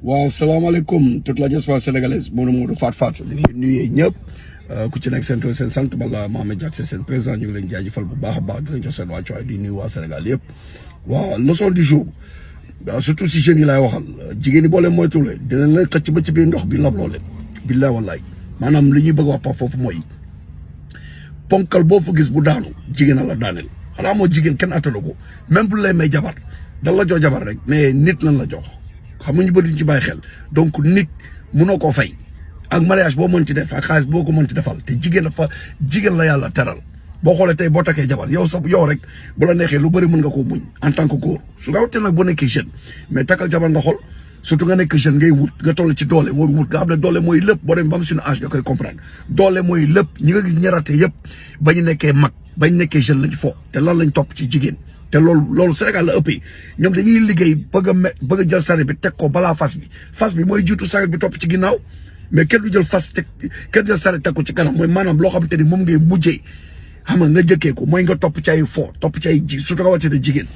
waaw salaamaaleykum toute la diaspora sénégalaise Modou Fatou Fatou ñu ngi leen nuyee ñëpp ku ci nekk seen tur seen sant bala Mohamed Diack seen président ñu ngi leen jaajëfal bu baax a baax di leen jox seen wàccuwaay di nuyu waa Sénégal yëpp. waaw leçon du jour surtout si jeunes yi laay waxal jigéen ñi boo leen moytuwulee dinañ leen xëcc ba ci biir ndox bi labloo leen billaay wallaay maanaam li ñuy bëgg wax pa foofu mooy ponkal boo fa gis bu daanu jigéen a la daaneel xanaa moo jigéen kenn attanu ko même bu lay may jabar dal la jox jabar rek mais nit lan la jox. xam nga ñu bëri ñu ci bàyyi xel donc nit mënoo koo fay ak mariage boo mën ci def ak xaalis boo ko mën ci defal te jigéen la yàlla teral boo xoolee tey boo takkee jabar yow rek bu la neexee lu bëri mën nga koo muñ en tant que góor su nga wutee nag boo nekkee jeune mais takkal jabar nga xool surtout nga nekk jeune ngay wut nga toll ci doole woo wut nga xam ne doole mooy lépp boo dem ba am suñu âge nga koy comprendre doole mooy lépp ñi nga gis ñarate yëpp ba ñu nekkee mag ba ñu nekkee jeune lañ fo te lan lañ topp ci jigéen te loolu Sénégal la ëppee ñoom dañuy liggéey bëgg a jël saret bi teg ko balaa fas bi mooy jiitu saret bi topp ci ginnaaw mais kenn du jël kenn jël saret teg ko ci kanam mooy maanaam loo xamante ni moom ngay mujjee xam nga jëkkee ko mooy nga topp ci ay fo topp ci ay surtout rawatina jigéen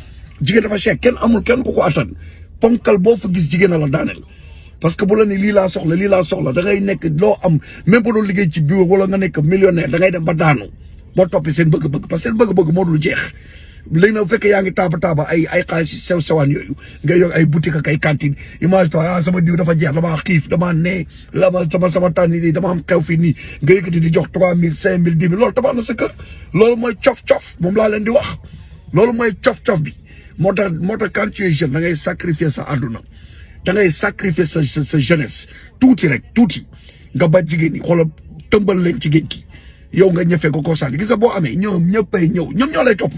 dafa cher kenn ku ko attan ponkal boo fa gis jigéen a la daaneel parce que bu la ni lii laa soxla da ngay nekk loo am même bu doon liggéey ci bureau wala nga nekk millionnaire da ngay dem ba daanu boo toppee seen bëgg-bëgg parce que seen bëgg-bëgg moo dul jeex léegi nag bu fekkee yaa ngi taaba ay xaalis sewaan yooyu nga yor ay boutique ak ay cantine image toi sama diw dafa jeex damaa xiif damaa nee sama tànn yi dama am xew fii nii nga yëkkati di jox 3000 5000 10 000 loolu tabax na sa kër loolu mooy cof-cof moom laa leen di wax loolu mooy cof-cof bi moo tax quand tu es jeune da ngay sacrifier sa àdduna da ngay sacrifier sa jeunesse tuuti nga ba jigéen ñi xoolal tëmbal leen ci géej gi yow nga ñëfee ko sànni gis nga boo amee ñoom ñëppay ñëw ñoom ñoo lay topp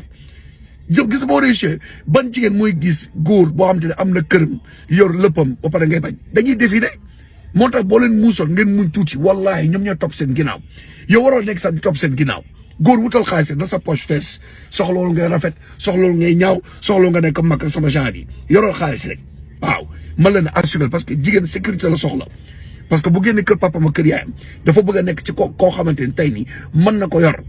yow gis boo réussir ban jigéen mooy gis góor boo xam te ne am na këram yor léppam ba pare ngay bañ dañuy défilé moo tax boo leen muusoon ngeen muñ tuuti wallahi ñoom ñoo topp seen ginnaaw yow waroo nekk sax di topp seen ginnaaw góor wutal xaalis da sa poche fees soxloolu ngay rafet soxloolu ngay ñaaw soxloolu nga nekk mag sama genre yi yoroo xaalis rek waaw man leen assuré parce que jigéen sécurité la soxla parce que bu génne kër papa ma kër yaayam dafa bëgg a nekk ci koo xamante ni tey nii mën na ko yor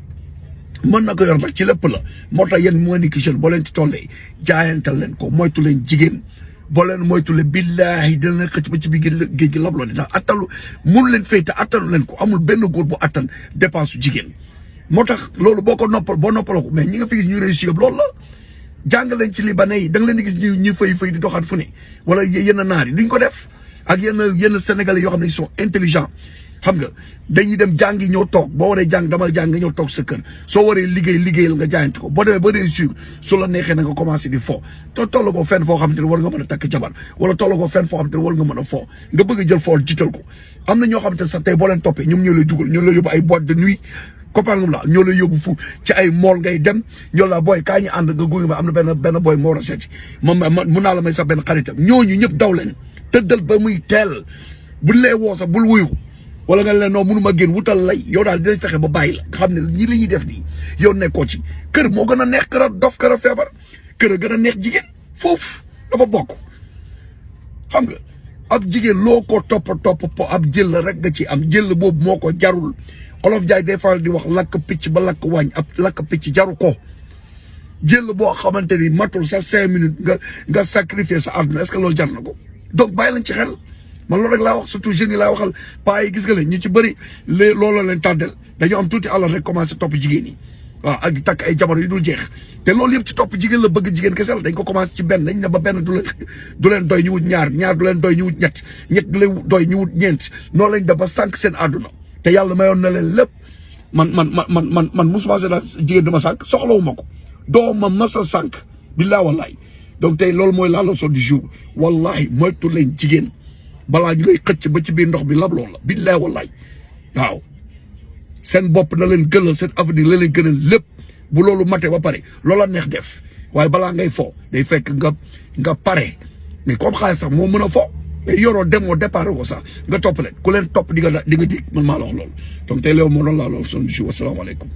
nag ci lépp la moo tax yéen moo nekk jeune boo leen ci tollee jaayantal leen ko moytu leen jigéen boo leen moytu leen billaahi dina leen xëcc ba ci biir géej gi labloo ndax attalu mënu leen fay te attalu leen ko amul benn góor bu attan dépense su jigéen moo tax loolu boo noppaloo ko mais ñi nga fi gis ñu réussir yëpp loolu la jàng leen ci libanais yi da nga leen di gis ñu fay di doxaat fu ne wala yenn naar yi duñ ko def ak yenn sénégalais yoo xam ne ils sont intelligents xam nga dañuy dem jàngi ñëw toog boo waree jàng damal jàng nga ñëw toog sa kër soo waree liggéeyal nga jaayante ko boo demee ba réussir su la neexee na nga commencé di fo toll ko fenn foo xam te ne war nga mën a takk jabar wala toll ko fenn foo xam te ne war nga mën a fo nga bëgg a jël foo jiital ko am na ñoo xam te ne sax tey boo leen toppee ñoom ñoo lay dugal ñoo lay yóbbu ay boîte de nuit copain la ñoo lay yóbbu fu ci ay mool ngay dem ñoo la booy kaa ñu ànd nga gunge ba am na benn booy moo war a seeti mun naa la may sax benn xaritam ñooñu ñëpp daw leen tëddal ba muy teel buñ lay woo sax bul wuyu wala nga leen noo mënuma génn wutal lay yow daal dinañ fexe ba bàyyi la nga xam ne ñi li ñuy def nii yow nekkoo ci kër moo gën a neex kër a dof kër a feebar kër a gën a neex jigéen foofu dafa bokk xam nga ab jigéen loo ko topp po ab jël rek nga ci am jël boobu moo ko jarul olof jaay day faral di wax lakk picc ba lakk wàññ ab lakk picc jaru ko jël boo xamante ni matul sa 5 minutes nga sacrifier sa àdduna est-ce que loolu jar na ko donc bàyyi lañ ci xel man loolu rek laa wax surtout jeunes yi laa waxal paa yi gis nga leen ñu ci bëri looloo leen tàddel dañoo am tuuti alal rek commencé topp jigéen yi waaw ak di takk ay jabar yu dul jeex te loolu yëpp ci topp jigéen la bëgg jigéen kese la dañ ko commencé ci benn dañ ne ba benn du leen doy ñu wut ñaar du leen doy ñu wut ñett du leen doy ñu wut ñeent noonu lañ def ba sànq seen àdduna te yàlla mayoon na leen lépp man musuma seen jigéen dama sànq soxlawuma ko doo ma masa sànq billaa wallahi donc tey loolu mooy la leçon du jour wallahi moytu leen jigéen balaa ñu lay xëcc ba ci biir ndox bi labloo la billahi wallahi waaw seen bopp na leen gënal seen avenir la leen gënal lépp bu loolu mate ba pare loola neex def waaye balaa ngay fo day fekk nga pare mais comme xaalis sax moo mën a fo mais yoroo demoo départ ko sax nga topp leen ku leen topp di nga dig man maa la wax loolu donc tey loolu moo doon la loolu son jour asalaamaaleykum